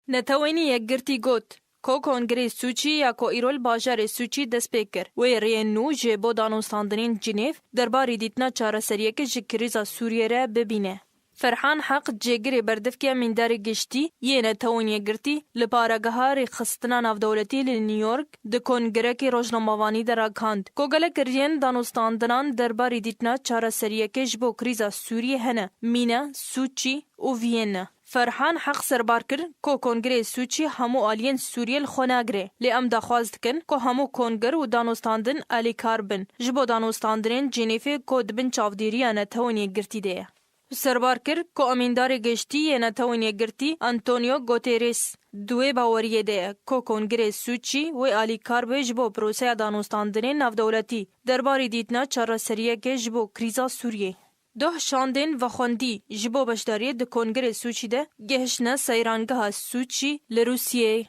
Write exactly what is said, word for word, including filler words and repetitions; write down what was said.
Netewên Yekgirtî got, ku Kongrê Sûçî ya ku îro li bajarê Sûçî dest pê kir, wê rêyên nû ji bo danûstandinên Cinêv derbarî dîtina çareseriyeke ji krîza Sûriyê re bibîne. Ferhan Heq, cêgirê berdevkê Emîndarê Giştî yê Netewên Yekgirtî, li parageha rêxistina navdewletî li New York di kongrekî rojnamevanî de ragihand, ku gelek rêyên danûstandinan derbarî dîtina çareseriyeke ji bo krîza Sûriyê hene, mîna Sûçî û Viyene. Ferhan Heq serbar kir, ku Kongrê Sûçî hemû aliyên Sûriyê li xwe nagire, lê em daxwaz dikin, ku hemû konger û danûstandin alîkar bin, ji bo danûstandinên Cinêvê ku di bin çavdêriya Netewên Yekgirtî de ye. Û serbar kir, ku Emîndarê Giştî yê Netewên Yekgirtî Antonio Guterres di wê baweriyê de ye, ku Kongrê Sûçî wê alîkar be ji bo proseya danûstandinên navdewletî derbarî dîtina çareseriyeke ji bo krîza Sûriyê. Doh şandên vexwendî ji bo beşdariyê di Kongrê Sûçî de gihiştine seyrangeha Sûçî li Rûsiyeyê.